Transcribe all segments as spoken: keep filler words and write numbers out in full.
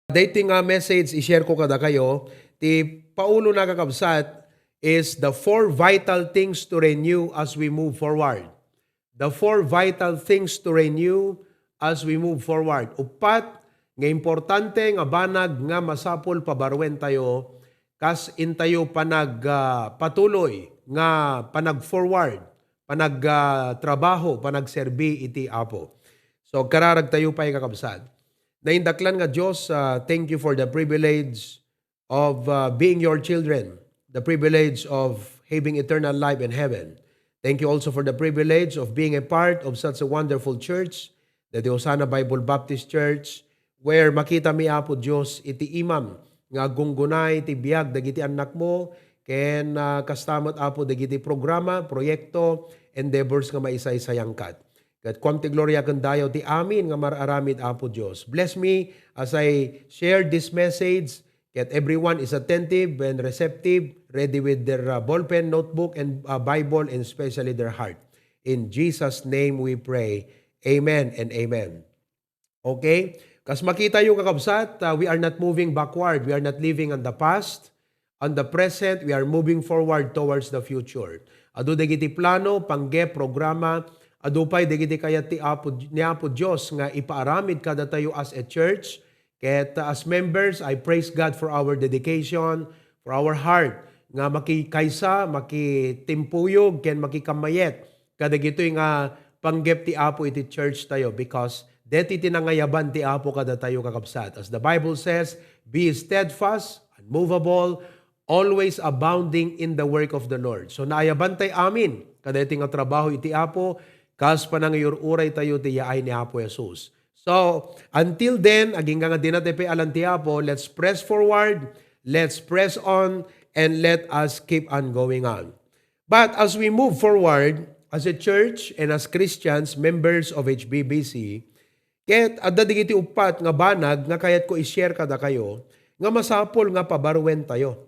Daytoy nga message i-share ko kadakayo, ti Paulona, kakabsat, is the four vital things to renew as we move forward. The four vital things to renew as we move forward. Uppat nga importante nga banag nga masapul pabaruen tayo kas intayo panag, ah, patuloy nga panag-forward, panag, ah, trabaho, panagserbi iti Apo. So, kararag tayo pay, kakabsat. Naindaklan nga Dios, ah, thank you for the privilege of, uh, being your children, the privilege of having eternal life in heaven. Thank you also for the privilege of being a part of such a wonderful church, the Diosana Bible Baptist Church, where makita mi, Apo Dios, iti imam nga aggunggunay ti biag dagiti annakmo, ken, uh, kasta met, Apo, dagiti programa, proyekto, endeavors nga maisaysayangkat. Ket kuam ti gloria ken dayaw ti amin nga mar-aramid, Apo Dios. Bless me as I share this message. Ket everyone is attentive and receptive, ready with their, uh, ballpen, notebook, and, uh, Bible, and especially their heart. In Jesus' name we pray. Amen and amen. Okay? Kas makita yo, kakabsat, uh, we are not moving backward. We are not living on the past. On the present, we are moving forward towards the future. Adu dagiti plano, panggep, programa, adu pay dagiti kayat ti Apo, ni Apo Dios nga ipaaramid kadatayo as a church, ket as members. I praise God for our dedication, for our heart, nga makikaysa, makitimpuyog, ken makikammayet kadagitoy nga panggep ti Apo iti church tayo, because deti ti nangayaban ti Apo kadatayo, kakabsat. As the Bible says, "Be steadfast, unmovable, always abounding in the work of the Lord." So, naayaban tay amin kadaytoy nga trabaho iti Apo, kas panangiyur-uray tayo ti yaay ni Apo Jesus. So, until then, agingga nga dinatay pay alan ti Apo, let's press forward, let's press on, and let us keep on going on. But as we move forward as a church and as Christians, members of H B B C, ket adda dagiti uppat nga banag nga kayatko i-share kadakayo nga masapul nga pabaruen tayo.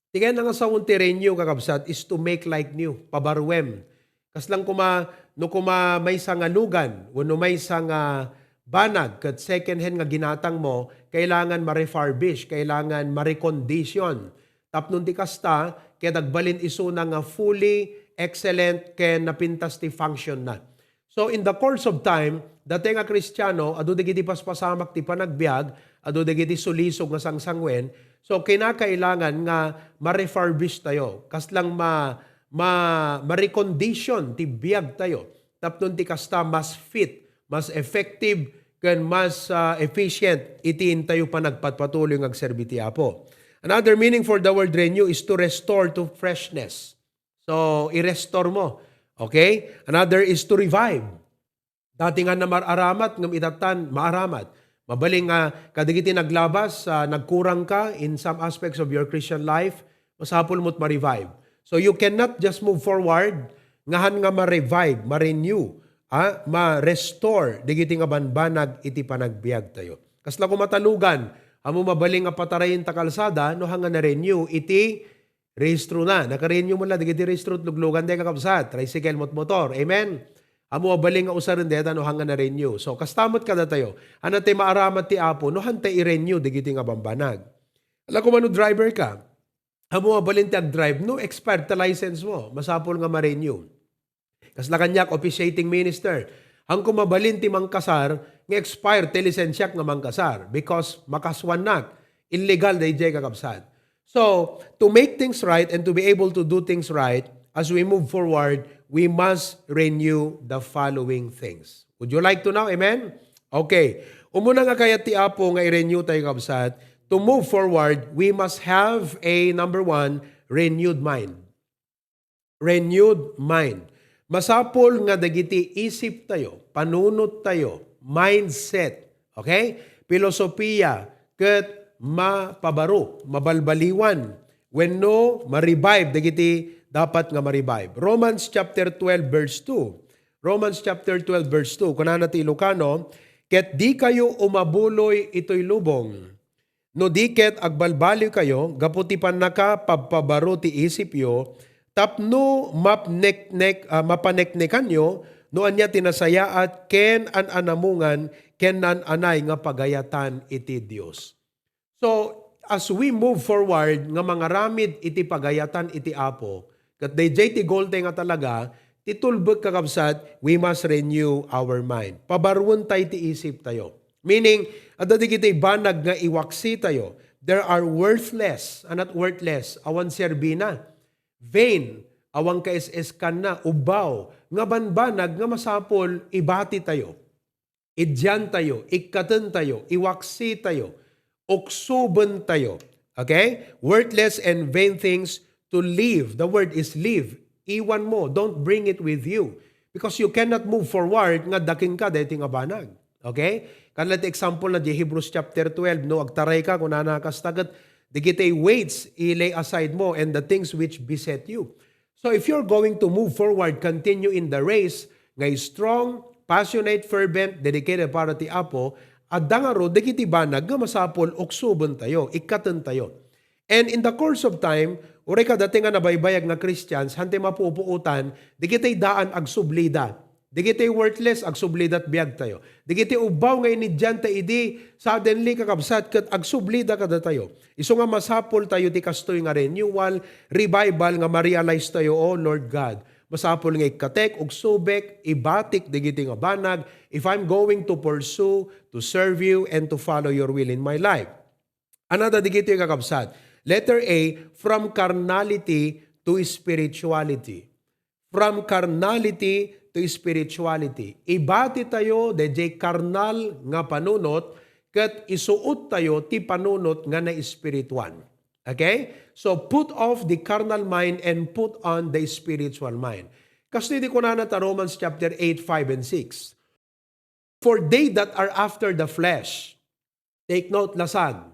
Ti kayatna nga sawen ti renew, kakabsat, is to make like new, pabaruem. Kasla koma, no koma maysa nga lugan wenno maysa nga banag ket second hand nga ginatang mo, kailangan ma-refurbish, kailangan ma-recondition. Tapno ti kasta, ket agbalin isuna nga fully excellent ken napintas ti function na. So, in the course of time, dayta nga Kristiano, adu dagiti paspasamak ti panagbiag, adu dagiti sulisog nga sangsanguen. So, kinakailangan nga ma-refurbish tayo. Kasla ma-, ma-, ma-recondition ti biag tayo. Tapno ti kasta, mas fit, mas effective, ken mas, ah, efficient iti intayo panagpatpatuloy nga agserbi ti Apo. Another meaning for the word renew is to restore to freshness. So, i-restore mo. Okay? Another is to revive. Dati nga namar-aramat, ngem itatan, maaramat. Mabalin nga, kadagiti naglabas, ah, nagkurang ka in some aspects of your Christian life, masapul mo't ma-revive. So, you cannot just move forward, nga han nga ma-revive, ma-renew, ah, ma-restore, dagiti nga banbanag iti panagbiag tayo. Kasla koma ta lugan, ammo mabalin nga patarayen ta kalsada, no han nga na-renew iti rehistro na. Naka-renew mo la dagiti rehistro ti luglugan, dayta, kakabsat, tricycle, mo't motor. Amen? Ammo mabalin nga usaren dayta no han nga na-renew. So, kasta met kadatayo. Ania ti maaramat ti Apo, no han tay i-renew dagiti nga banbanag. Ala, koma no driver ka. Ammo mabalin ti ag-drive, no expired ta license mo, masapul nga ma-renew. Kasla kaniak, officiating minister. Hanko mabalin ti mangkasar nga expired ti lisensiak nga mangkasar because makasuannak. Illegal daydiay, kakabsat. So, to make things right and to be able to do things right, as we move forward, we must renew the following things. Would you like to know? Amen? Okay. Umuna nga kayat ti Apo nga i-renew tayo, kabsat. To move forward, we must have a, number one, renewed mind. Renewed mind. Masapul nga dagiti isip tayo, panunot tayo, mindset, okay? Pilosopiya, ket mapabaro, mabalbaliwan, wenno ma-revive dagiti dapat nga ma-revive. Romans chapter twelve, verse two. Romans chapter twelve, verse two. Kunana ti Ilocano, "Ket dikayo umabuloy itoy lubong, no di ket agbalbaliwkayo gapu ti pannakapabpabaro ti isipyo, tapno mapneknek-, ah, mapaneknekanyo no ania ti nasayaat ken an-anamungan ken naan-anay nga pagayatan iti Dios." So, as we move forward nga mangaramid iti pagayatan iti Apo, ket dayjay ti goal tay nga talaga, ti tulbek, kakabsat, we must renew our mind. Pabaruen tay ti isip tayo. Meaning, adda digiti banag nga iwaksi tayo. There are worthless, ah, not worthless, awan serbina. Vain, awan kaes-eskanna, ubbaw, nga banbanag nga masapul ibati tayo. Iddian tayo, ikkaten tayo, iwaksi tayo, uksuben tayo. Okay? Worthless and vain things to leave. The word is leave. Iwan mo. Don't bring it with you. Because you cannot move forward nga daking ka daytoy nga banag. Okay? Kanla ti example na di Hebrews chapter twelve, no, agtaray ka, kunana kasta ket, dagiti weights, i-lay aside mo, and the things which beset you. So if you're going to move forward, continue in the race, nga strong, passionate, fervent, dedicated para ti Apo, adda ngarud dagiti banag nga masapul uksuben tayo, ikkaten tayo. And in the course of time, uray kadati nga nabaybayag nga Christians, hantay mapupuotan, dagiti daan agsublida. Dagiti worthless, agsublidat biag tayo. Dagiti ubbaw nga iniddian ta idi, suddenly, kakabsat, ket agsublida kadatayo. Isu nga masapul tayo ti kastoy nga renewal, revival nga ma-realize tayo, "Oh Lord God, masapul nga ikkatek, ugsubek, ibatik dagiti nga banag, if I'm going to pursue, to serve you, and to follow your will in my life." Another digitoy, kakabsat. Letter A, from carnality to spirituality. From carnality to spirituality. Ibati tayo dayjay karnal nga panunot ket isuot tayo ti panunot nga naespirituan. Okay? So put off the carnal mind and put on the spiritual mind. Kastoy ti kunana ta Romans chapter eight, five and six. For they that are after the flesh, take note, lasag,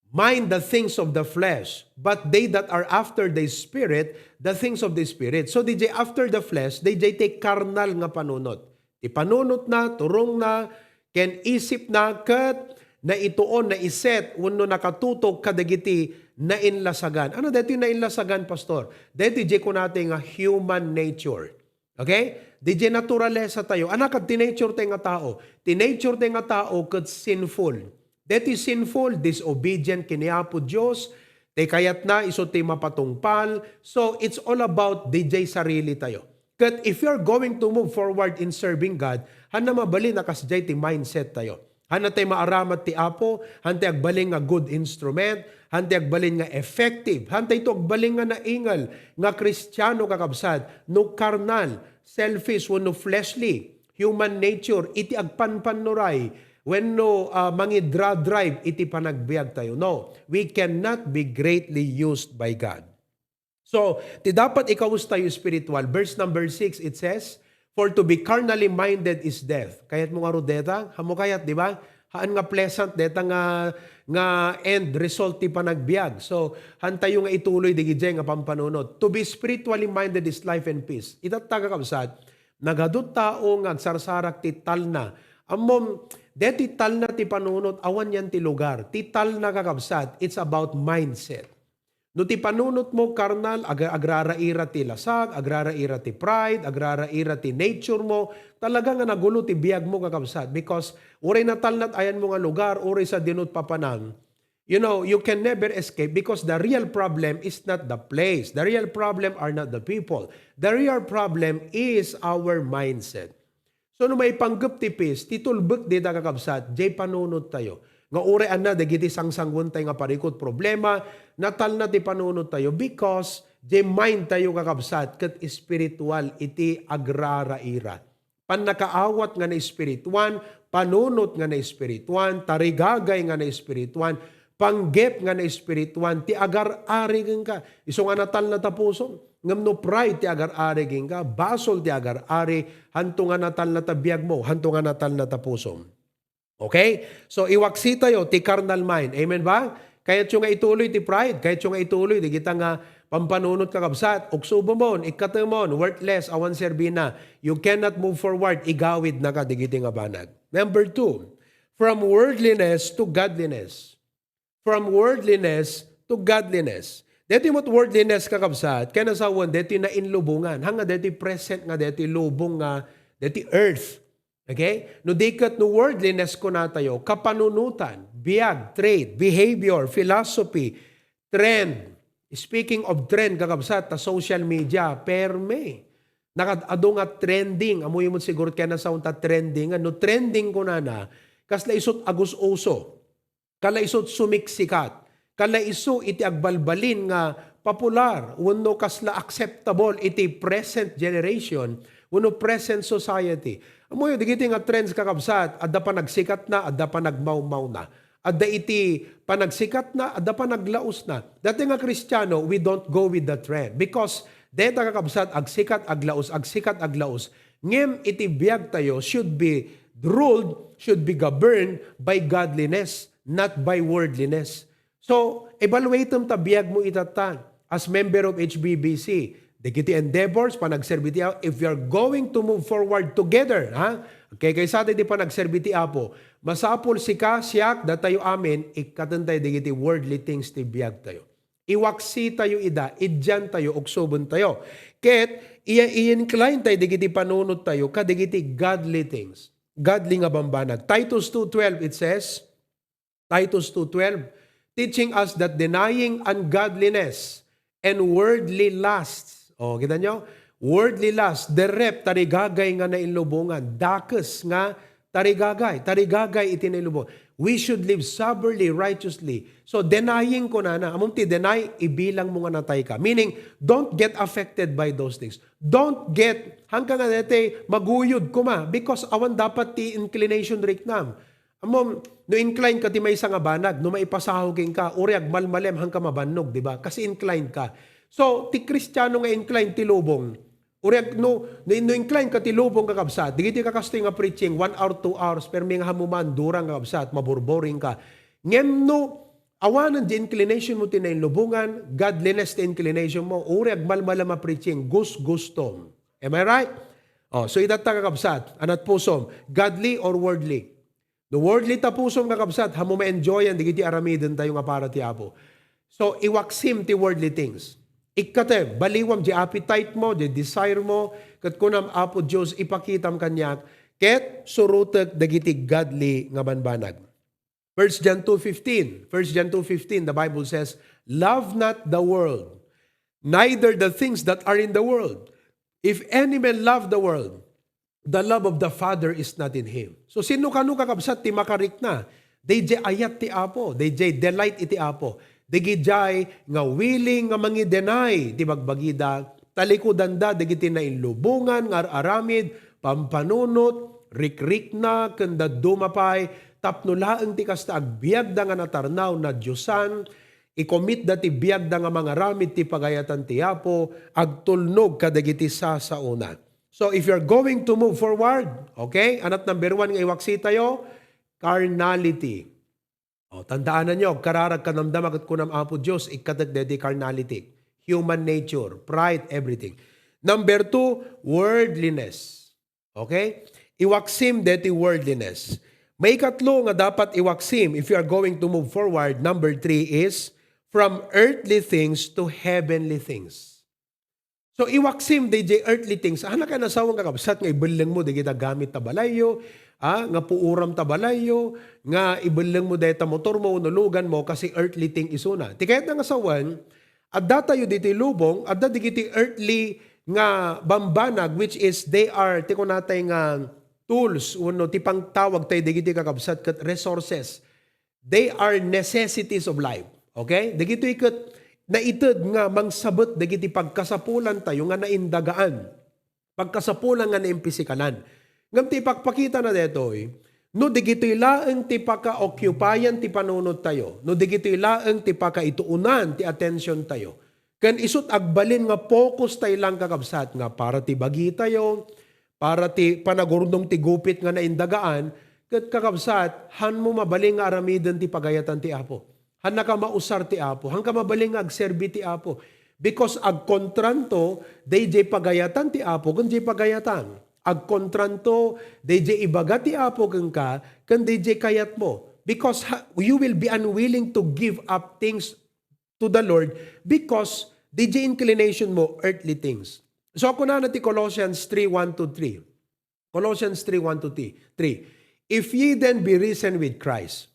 mind the things of the flesh, but they that are after the Spirit, the things of the Spirit. So, dayjay after the flesh, dayjay ti karnal nga panunot. Ti panunotna, turongna, ken isipna, ket naituon, naiset, wenno nakatutok kadagiti nainlasagan. Ano daytoy nainlasagan, Pastor? Daytoy jay kunatay nga human nature. Okay? Dayjay naturalesa tayo. Anakad ti nature tayo nga tao. Ti nature tayo nga tao ket sinful. Daytoy sinful, disobedient ken ni Apo Dios. Ti kayatna isu ti mapatungpal. So, it's all about dayjay sarili tayo. Ket if you're going to move forward in serving God, hana mabalin a kasjay ti mindset tayo. Hantay maaramat ti Apo, hantay agbalin nga good instrument, hantay agbalin nga effective, hantay to agbalin nga naingel nga Kristiano, kakabsat, no karnal, selfish, wenno fleshly, human nature, iti agpanpannuray, wenno, ah, mangidra-drive iti panagbiag tayo. No, we cannot be greatly used by God. So, ti dapat ikawes tayo espiritual. Verse number six, it says, "For to be carnally minded is death." Kayat mo nga rod deta? Haan mo kayat, di ba? Haan nga pleasant deta nga, nga end result ti panagbiag. So, haan tayo nga ituloy dagiti nga pampanunot. To be spiritually minded is life and peace. Itatta, kakabsat, nagadu tao nga agsarsarak ti talna. Ammom, deti talna ti panunot, awan yan ti lugar. Ti talna, kakabsat, it's about mindset. No ti panunot mo karnal, ag-, agraraira ti lasag, agraraira ti pride, agraraira ti nature mo, talaga nga nagulo ti biag mo, kakabsat, because uray natalnat ayan mo nga lugar, uray sa dinot papanan, you know, you can never escape because the real problem is not the place. The real problem are not the people. The real problem is our mindset. So, no maipanggep ti peace, ti tulbek dita, kakabsat, jay panunot tayo. Nga uray anna dagiti sangsanguen tayo nga parikut problema, natalna ti panunot tayo because jay mind tayo, kakabsat, ket espiritual iti agraraira. Pannakaawat nga naespirituan, panunot nga naespirituan, tarigagay nga naespirituan, panggep nga naespirituan, ti agar-ari kenka. Isu nga natalna ta pusom. Ngem no pride ti agar-ari kenka, basol ti agar-ari, hanto nga natalna ta biag mo, hanto nga natalna ta pusom. Okay? So, iwaksi tayo ti carnal mind. Amen ba? Kayatyo nga ituloy ti pride, kayatyo nga ituloy dagita nga pampanunot, kakabsat, uksubemon, ikkatemon, worthless, awan serbina. You cannot move forward, igawidnaka dagiti nga banag. Number two, from worldliness to godliness. From worldliness to godliness. Deti met worldliness, kakabsat, ken asawen, deti nainlubongan. Hanga deti present nga deti lubong nga, deti earth. Okay? No di ket no worldliness kunatayo, kapanunotan, biag, trait, behavior, philosophy, trend. Speaking of trend, kakabsat, ta social media, perme. Nakad-adu nga trending. Amoyo met siguro kaya nasaon ta trending. No trending kunana, kasla isut agus-uso. Kasla isut sumiksikat. Kasla isu iti agbalbalin nga popular wenno kasla acceptable iti present generation wenno present society. Amoyo, dagiti nga trends, kakabsat, adda panagsikatna, adda panagmawmawna. Adda iti panagsikatna, adda panaglausna. Dati nga Kristiano, we don't go with the trend. Because deta, kakabsat, agsikat, aglaus, agsikat, aglaus. Ngem iti biag tayo should be ruled, should be governed by godliness, not by worldliness. So, evaluatem ta biag mo itatta as member of H B B C. Dagiti endeavors, panagserbi ti Apo, if we are going to move forward together, ha? Kaykaysatayo ti panagserbi ti Apo. Masapul sika, siak, datayo amin, ikkaten tayo dagiti worldly things ti biag tayo. Iwaksi tayo ida, iddian tayo, uksoben tayo. Ket, iya, i-incline tayo dagiti panunot tayo, kadagiti godly things. Godly nga bambanag. Titus two twelve, it says, Titus two twelve, teaching us that denying ungodliness and worldly lusts. O, kita nyo? Worldly lust, derrep, tarigagay nga nainlubongan, dakes nga tarigagay, tarigagay iti nainlubong. We should live soberly, righteously. So, denying kunana, amom ti deny, ibilang mo nga natay ka. Meaning, don't get affected by those things. Don't get, hangka nga dete, maguyod kuma, because awan dapat ti inclination riknam. Ammom, no incline ka ti maysa nga banag, no maipasaho kenka, uray agmalmalem, hangka mabannog, di ba? Kasi inclined ka. So, ti Kristiano nga inclined ti lubong, uray ag-, no, no, no incline ka ti lubong, kakabsat, dagiti kakastoy nga preaching, one hour, two hours, permi nga hammuman, durang, kakabsat, maburboring ka. Ngem no, awanen di inclination mo ti nainlubongan, godliness ti inclination mo, uray agmalmalem a preaching, gusgustom. Am I right? Oh, so itatta, kakabsat, anat pusom, godly or worldly? No worldly ta pusom, kakabsat, hammo ma-enjoyan dagiti aramiden tayo nga para ti Apo. So, iwaksim ti worldly things. Ikkatem, baliwam di appetite mo, di desire mo, ket kunam, "Apo Dios, ipakitam kaniak, ket surotek dagiti godly nga banbanag." First John two fifteen, First John two fifteen, the Bible says, "Love not the world, neither the things that are in the world. If any man love the world, the love of the Father is not in him." So, sino kano, kakabsat, ti makarikna? Dayjay ayat ti Apo, dayjay delight iti Apo. Dagijay nga willing nga mangidenay ti bagbagida, talikudanda dagiti nainlubongan nga ar-aramid, pampanunot, rikrikna, ken dadduma pay, tapno laeng ti kasta agbiagda nga natarnaw, nadiosan, ikomitda ti biagda nga mangaramid ti pagayatan ti Apo, agtulnog kadagiti sasaona. So, if you're going to move forward, okay, anat number one nga iwaksi tayo, carnality. O, tandaananyo, agkararag, kanamdama ket kunam, "Apo Dios, ikkatek daydi carnality, human nature, pride, everything." Number two, worldliness. Okay? Iwaksim deti worldliness. Maikatlo nga dapat iwaksim if you are going to move forward, number three is from earthly things to heavenly things. So, iwaksim dayjay earthly things. Haan ka nasawen, kakabsat, nga ibelleng mo dagita gamit ta balayyo, ah, nga puuram ta balayyo, nga ibelleng mo dayta motor mo, wenno lugan mo, kasi earthly thing isuna. Ti kayatna nga sawen, adda tayo ditoy lubong, adda dagiti earthly nga bambanag, which is they are, ti kunatay nga tools, wenno ti pangtawag tayo dagiti, kakabsat, ket resources. They are necessities of life. Okay? Dagitoy ket naited nga mangsabet dagiti pagkasapulan tayo nga naindagaan. Pagkasapulan nga naimpisikalan. Ngem ti ipakpakitana daytoy, no dagitoy laeng ti pakaokupayan ti panunot tayo, no dagitoy laeng ti pakaituonan ti attention tayo, ken isut' agbalin nga focus tayo lang, kakabsat, nga para ti bagi tayo, para ti panagurdong ti gupit nga naindagaan, ket, kakabsat, hanmo mabalin nga aramiden ti pagayatan ti Apo. Hannaka mausar ti Apo. Hanka mabalin nga agserbi ti Apo. Because agkontranto, dayjay pagayatan ti Apo ken jay pagayatam. Agkontranto, dayjay ibaga ti Apo kenka, ken dayjay kayatmo. Because ha-, you will be unwilling to give up things to the Lord because dayjay inclination mo, earthly things. So, kunana ti Colossians three, one to three. Colossians three, one to three. If ye then be risen with Christ.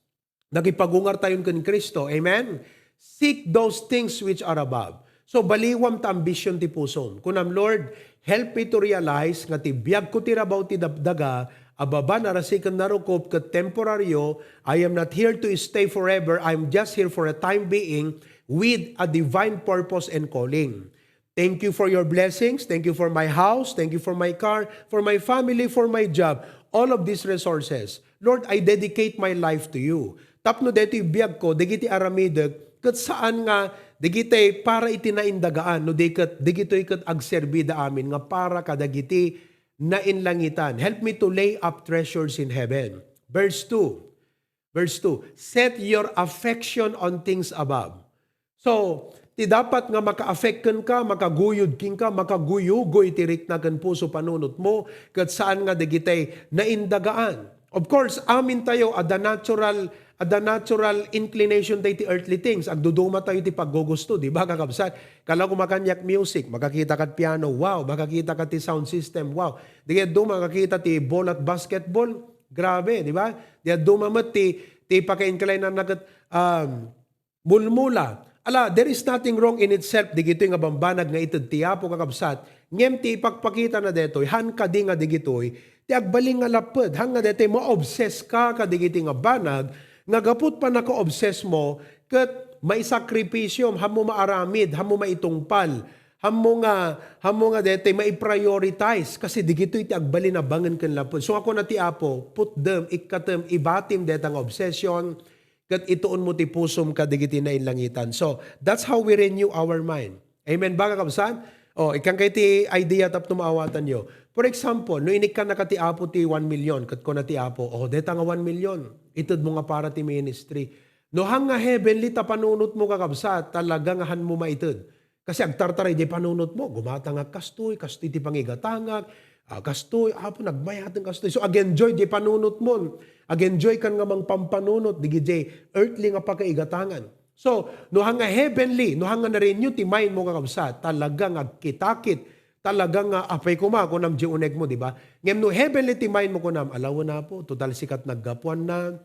Nakipagungar tayon ken Cristo. Amen? Seek those things which are above. So, baliwam ta ambition ti pusom. Kunam, "Lord, help me to realize nga ti biagko ti rabaw ti dabdaga, a baba, narasi ken narukup, ket temporaryo. I am not here to stay forever. I'm just here for a time being with a divine purpose and calling." Thank you for your blessings. Thank you for my house. Thank you for my car, for my family, for my job. All of these resources. Lord, I dedicate my life to you. Tapno daytoy biag ko, dagiti aramidek, ket saan nga dagiti para iti naindagaan, no di ket dagitoy ket agserbida amin nga para kadagiti nainlangitan. Help me to lay up treasures in heaven. Verse two. Verse two, "Set your affection on things above." So, ti dapat nga maka-affect kenka, makaguyod kenka, makaguyugoy ti rikna ken puso panunotmo, ket saan nga dagiti naindagaan. Of course, amin tayo, adda natural, adda natural inclination tayo ti earthly things. Agduduma tayo ti paggugusto, di ba, kakabsat? Kala ko makaniak music, makakita kad piano, wow, makakita kad ti sound system, wow. Di kayat duma, makakita ti ball at basketball, grabe, di ba? Di kayat duma met ti, ti paka-incline na ket, um, mulmula. Ala, there is nothing wrong in itself, digitoy nga bambanag nga ited ti Apo, kakabsat. Ngem ti ipakpakita na detoy, han kadi nga digitoy, ti agbalin nga lapped, han nga detoy ma-obsess ka kadigitoy nga banag, nga gaput pannaka-obsess mo, ket maisakripisyo, hammo maaramid, hammo maitungpal, hammo nga, hammo nga detoy maiprioritize, kasi digitoy ti agbalin a bangen ken lapped. So, ako na ti Apo, put them, ikkatem, ibatim deta nga obsession, ket ituon mo ti pusom kadigiti nainlangitan. So, that's how we renew our mind. Amen ba, kakabsat? O, ikkan kay ti idea tapno maawatan yo. For example, no inikkan na ka ti Apo ti one million, ket kuna ti Apo, "O, deta nga one million, ited mo nga para ti ministry." No, han nga heavenly ta panunot mo, kakabsat, talaga nga han mo maited. Kasi agtartaray di panunot mo, gumatangak kastoy, kastoy ti pangigatangak, ah, kastoy, Apo, nagbayaten kastoy. So, ag-enjoy di panunot mo. Ag-enjoy kan nga mangpampanunot, digiti earthly nga pakaigatangan. So, no han nga heavenly, no han nga na-renew ti mind mo, kakabsat, talaga nga agkitakit, talaga nga apay koma, kunam di uneg mo, di ba? Ngem no heavenly ti mind mo, kunam, "Alawen, Apo, total sikat naggapuan na."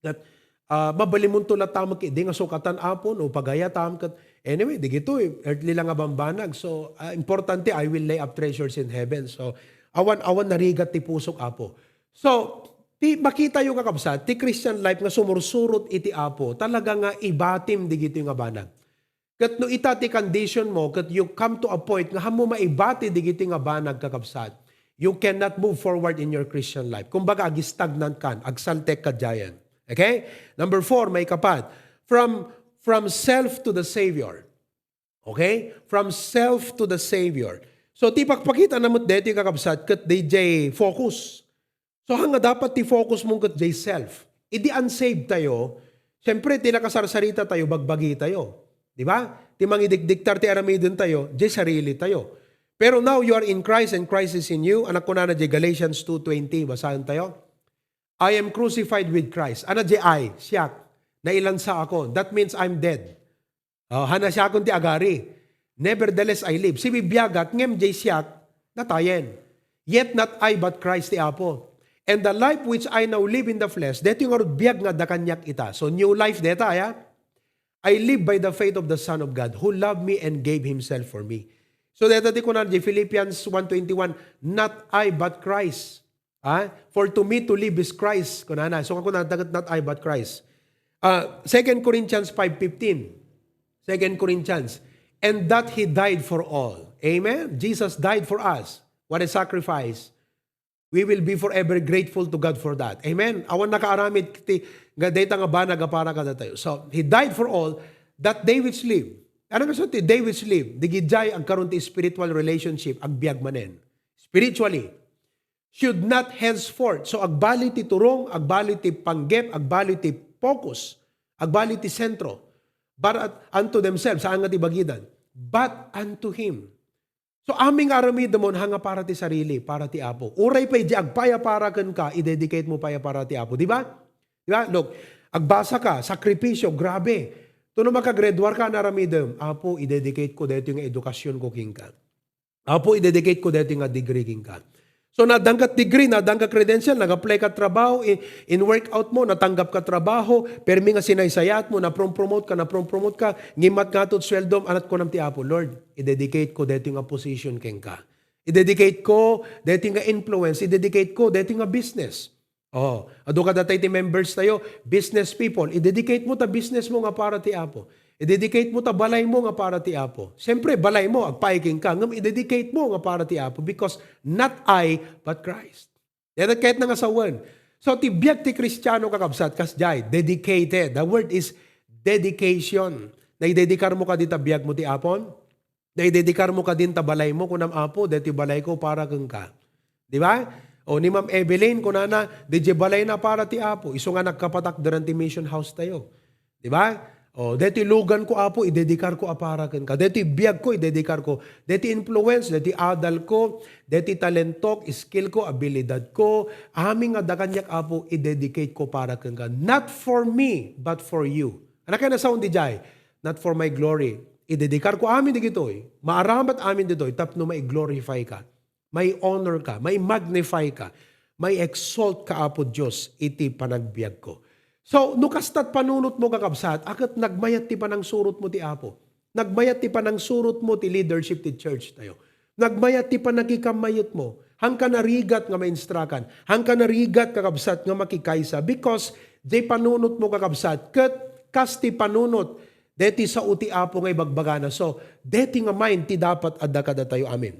Ket, ah, mabalimonto latta met ket di nga sukatan, Apo, no pagayatam ket, anyway, digitoy, earthly lang a bambanag. So, ah, importante, I will lay up treasures in heaven. So, awan, awan narigat ti pusok, Apo. So, ti makita yo, kakabsat, ti Christian life nga sumursurot iti Apo, talaga nga ibatim digitoy nga banag. Ket no ita ti condition mo, ket you come to a point nga hammo maibati digiti nga banag, kakabsat, you cannot move forward in your Christian life. Kumbaga, ag-stagnant kan, agsaltek ka diayen. Okay? Number four, maikapat, from, from self to the Savior. Okay? From self to the Savior. So, ti pakpakita na met deti, kakabsat, ket D J focus. So, han nga dapat ti focus mo ket jay self. Idi unsaved tayo, siyempre, ti nakasarsarita tayo, bagbagi tayo. Di ba? Ti mangidikdiktar ti aramiden tayo, jay sarili tayo. Pero now you are in Christ and Christ is in you. Anak, kunana jay Galatians two twenty, basaen tayo. "I am crucified with Christ." Ana jay I, siak. Nailansa ako. That means I'm dead. Oh, han a siakon ti agari. Nevertheless, I live. Sibibiagat, ngem jay siak, natayen. Yet not I, but Christ ti Apo. And the life which I now live in the flesh, daytoy ngarud biag nga adda kaniak ita. So, new life deta, ya? "I live by the faith of the Son of God, who loved me and gave himself for me." So, deta ti kunan di Philippians one twenty-one, "Not I, but Christ." Ha? "For to me to live is Christ." Kunana. So, kunana, "Not I, but Christ." Ah, Second Corinthians five fifteen. Second Corinthians. "And that He died for all." Amen? Jesus died for us. What a sacrifice. We will be forever grateful to God for that. Amen? Awan nakaaramid ti, nga dayta nga banag a para kadatayo. So, He died for all, that they which live. Ano nga ti they which live? Digijay agkaron ti spiritual relationship, agbiag manen. Spiritually. Should not henceforth. So, agbali ti turong, agbali ti panggep, agbali ti focus, agbali ti sentro. But at, unto themselves, saan nga ti bagidan? But unto Him. So, amin nga aramidemon, ha nga para ti sarili, para ti Apo. Uray pay di agpayapara kenka, i-dedicate mo pay a para ti Apo. Di ba? Di ba? Look, agbasa ka, sakripisyo, grabe. Tuno makagraduar ka, naramidem, "Apo, i-dedicate ko daytoy nga edukasyon ko kenka. Apo, i-dedicate ko daytoy nga degree kenka." So, nadangka degree, nadangka credential, nag-apply ka trabaho, in, in workout mo, natanggap ka trabaho, permi nga sinaysayaat mo, naprom-promote ka, naprom-promote ka, ngimmat nga to sweldom, anat kunam ti Apo, "Lord, i-dedicate ko daytoy nga position kenka. I-dedicate ko daytoy nga influence, i-dedicate ko daytoy nga business." Oh, adu kadatayo ti members tayo, business people, i-dedicate mo ta business mo nga para ti Apo. I-dedicate mo ta balay mo nga para ti Apo. Siyempre, balay mo, agpaay kenka, ngem i-dedicate mo nga para ti Apo because not I, but Christ. Dayta ket nga sawen. So, ti biag ti Kristiano, kakabsat, kasdiay, dedicated. The word is dedication. Naidedikar mo kadi ta biag mo ti Apon? Naidedikar mo kadin ta balay mo, kunam, "Apo, daytoy balay ko para kenka." Di ba? O ni Ma'am Evelyn, kunana, "Daydiay balay na para ti Apo." Isu nga nagkapatak diran ti mission house tayo. Di ba? O, "Daytoy lugan ko, Apo, idedikar ko a para kenka. Daytoy biag ko, idedikar ko. Daytoy influence, daytoy adal ko, daytoy talentok, skill ko, abilidad ko, amin nga da kaniak, Apo, idedicate ko para kenka. Not for me, but for you." Anakay nasawen diay? "Not for my glory." Idedikar ko amin digitoy, maaramat amin ditoy tapno mai-glorify ka, mai-honor ka, mai-magnify ka, mai-exalt ka, Apo Dios, iti panagbiag ko. So, no kastat panunot mo, kakabsat, a ket nagmayat ti panangsurot mo ti Apo. Nagmayat ti panangsurot mo ti leadership ti church tayo. Nagmayat ti panagikam-mayat mo. Hanka narigat nga mainstrakan. Hanka narigat, kakabsat, nga makikaysa. Because, di panunot mo, kakabsat, ket kas ti panunot deti sao ti Apo nga ibagbagana. So, deti nga mind ti dapat adda kadatayo amin.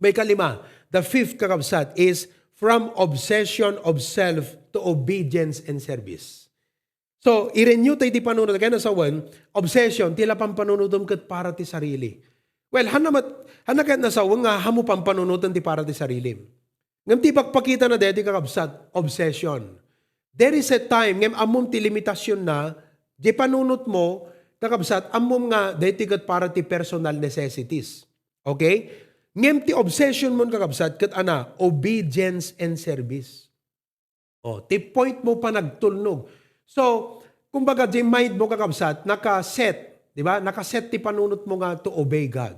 May kalima, the fifth, kakabsat, is from obsession of self to obedience and service. So, i-renew tayo ti panunot. Kaya nasawen, obsession, ti la pampanunotem ket para ti sarili. Well, hana met, hana ket nasawen nga hamo pampanunoten ti para ti sarili. Ngem ti ipakpakita na deti, kakabsat, obsession. There is a time, ngem ammom ti limitasyonna, di panunot mo, kakabsat, ammom nga deti ket para ti personal necessities. Okay? Ngem ti obsession mo, kakabsat, ket ana, obedience and service. Oh, ti point mo, panagtulnog. So, kumbaga, di mind mo, kakabsat, naka-set, di ba? Naka-set ti panunot mo nga to obey God.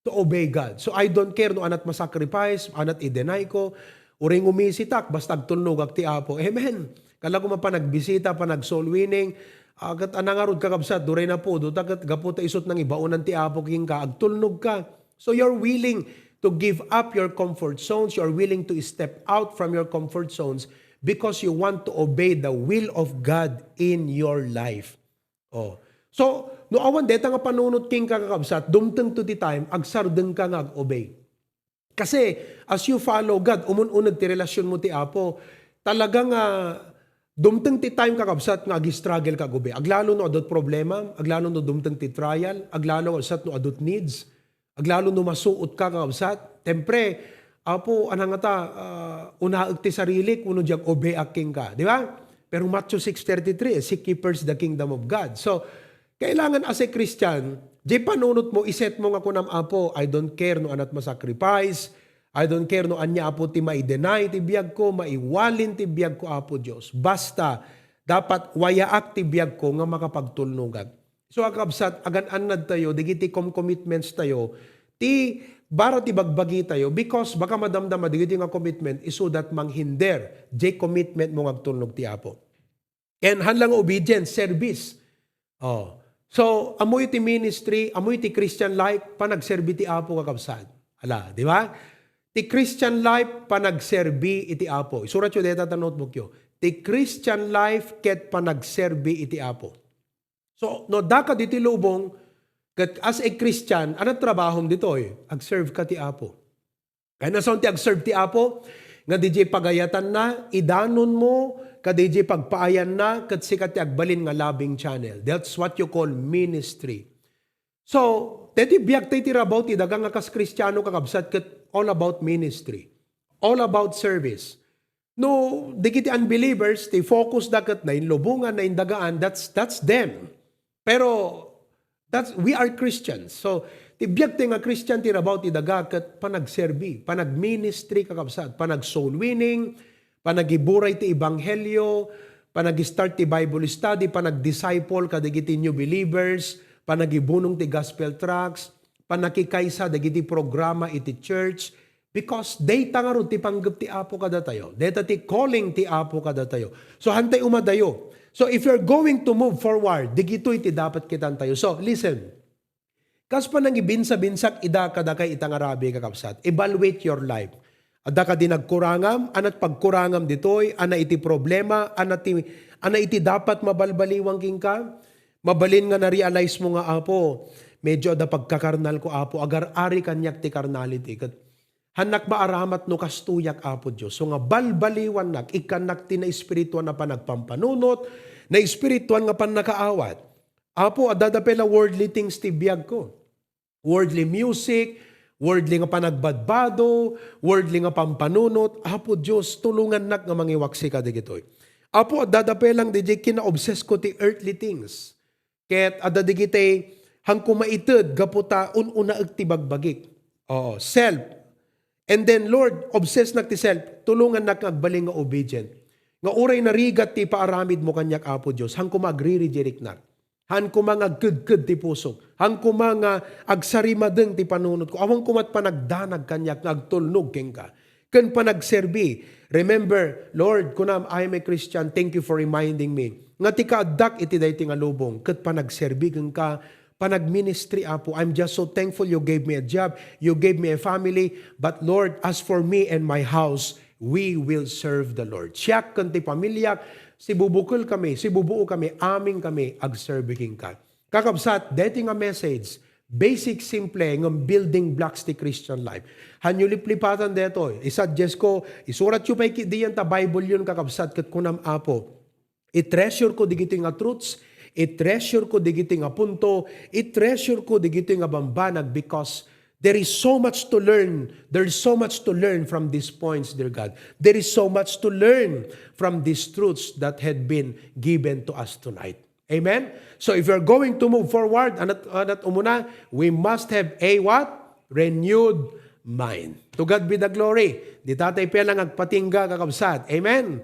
To obey God. So, I don't care no anat masacrifice, anat i-deny ko, uray ngumisitak, basta agtulnogak ti Apo. Amen. Kala ko mapanagbisita, panag-soul winning, ah, ket anangarud, kakabsat, duray napudo, ta ket gapu ta isut nangibaonan ti Apo kenka, agtulnog ka. So you're willing to give up your comfort zones, you're willing to step out from your comfort zones because you want to obey the will of God in your life. Oh. So, no awan deta nga panunot kenka, kakabsat, dumteng to ti time, agsardengka nga ag-obey. Kasi, as you follow God, umun-uneg ti relasyon mo ti Apo. Talaga nga, dumteng ti time, kakabsat, nga ag-struggle ka ag-obey. Aglalo no adut problema, aglalo no dumteng ti trial, aglalo, kakabsat, no adut needs, aglalo no masuot ka, kakabsat. Siyempre, Apo, anangata, ah, unaek ti sarilik, wenno diak obeak kenka, di ba? Pero Matthew six thirty-three, "Seek ye first the kingdom of God." So, kailangan as a Christian, di panunot mo, iset mo nga kunam, "Apo, I don't care no anat masacrifice, I don't care no ania, Apo, ti mai-deny ti biag ko, maiwalin ti biag ko, Apo Dios. Basta, dapat wayaak ti biag ko nga makapagtulnogak." So, kakabsat, agan-annad tayo, dagiti com-, commitments tayo, ti bara ti bagbagi tayo, because baka madamdama dagiti nga commitment, isu dat manghinder, di commitment mo nga agtulnog ti Apo. And han lang obedience, service. Oh. So, ammoyo ti ministry, ammoyo ti Christian life, panagserbi ti Apo, kakabsat. Ala, di ba? Ti Christian life, panagserbi iti Apo. Isuratyo deta ta notebookyo. Ti Christian life ket panagserbi iti Apo. So, no, daka diti lubong, ket as a Christian, anat trabahom ditoy? Agserve ka ti Apo. Kayatna sawen ti agserve ti Apo, nga didiay pagayatanna, idanonmo, ket didiay pagpaayanna, ket sika ti agbalin nga loving channel. That's what you call ministry. So, deti biag tayo ti rabaw ti daga nga kas Kristiano, kakabsat, ket all about ministry. All about service. No, dagiti unbelievers, ti focus da ket nainlubongan, naindagaan, that's, that's them. Pero, that's, we are Christians. So, ti biag ti nga Christian, ti rabaw ti daga ket panagserbi, panagministry, kakabsat, panag-soul winning, panagiburay ti ebanghelio, panag-start ti Bible study, panag-disciple kadagiti new believers, panagibunong ti gospel tracts, panakikaysa dagiti programa iti church, Because dayta ngarud ti panggep ti Apo kadatayo. Dayta ti calling ti Apo kadatayo. So, hantay umadayo. So, if you're going to move forward, digitoy ti dapat kitantayo. So, listen. Kas panangibinsa-binsak ida kadakay ita nga rabii, kakabsat, evaluate your life. Adda kadi nagkurangam? Anat pagkurangam ditoy? Ana iti problema? Ana ti, ana iti dapat mabalbaliwan kenka? Mabalin nga na-realize mo nga, "Apo, medyo adda pagkakarnal ko, Apo. Agar-ari kaniak ti carnality." Ket hannak maaramat no kastoyak, Apo Dios. So nga balbaliwannak, ikkannak ti naespirituan a panagpampanunot, naespirituan nga pannakaawat. Apo, adda da pay la worldly things ti biagko. Worldly music, worldly nga panagbadbado, worldly nga pampanunot. Apo Dios, tulongannak nga mangiwaksi kadagitoy. Apo, adda da pay lang didiay kina-obsess ko ti earthly things. Ket adda digitay hanko maited gapu ta un-unaek ti bagbagik. Oo, self. And then, Lord, obsess nak ti self, tulongannak nga agbalin nga obedient. Nga uray narigat ti paaramid mo kaniak, Apo Dios, hanko magriridiriknak. Hanko nga agkedked ti pusok. Hanko nga agsarimadeng ti panunot ko. Awan ko met panagdanag kaniak nga agtulnog kenka. Ken panagserbi. Remember, Lord, kunam, "I am a Christian. Thank you for reminding me." Nga ti kaaddak iti daytoy nga lubong, ket panagserbi kenka, panagministry, Apo. I'm just so thankful you gave me a job, you gave me a family. But Lord, as for me and my house, we will serve the Lord. Siak ken ti pamiliak, sibubukel kami, sibubuo kami, amin kami, agserbi kenka. Kakabsat, deti nga message, basic, simple, nga building blocks ti Christian life. Hanyo liplipatan detoy. Isuggest ko, isuratyo pay ki-, diyan ta Bible yun, kakabsat, ket kunam, "Apo, i-treasure ko digitoy nga truths, i-treasure ko digitoy nga punto, i-treasure ko digitoy nga bambanag, because there is so much to learn. There's so much to learn from these points, dear God. There is so much to learn from these truths that had been given to us tonight." Amen? So if you're going to move forward, anat, anat umuna, we must have a what? Renewed mind. To God be the glory. Di tatay pay lang agpatingga, kakabsat. Amen?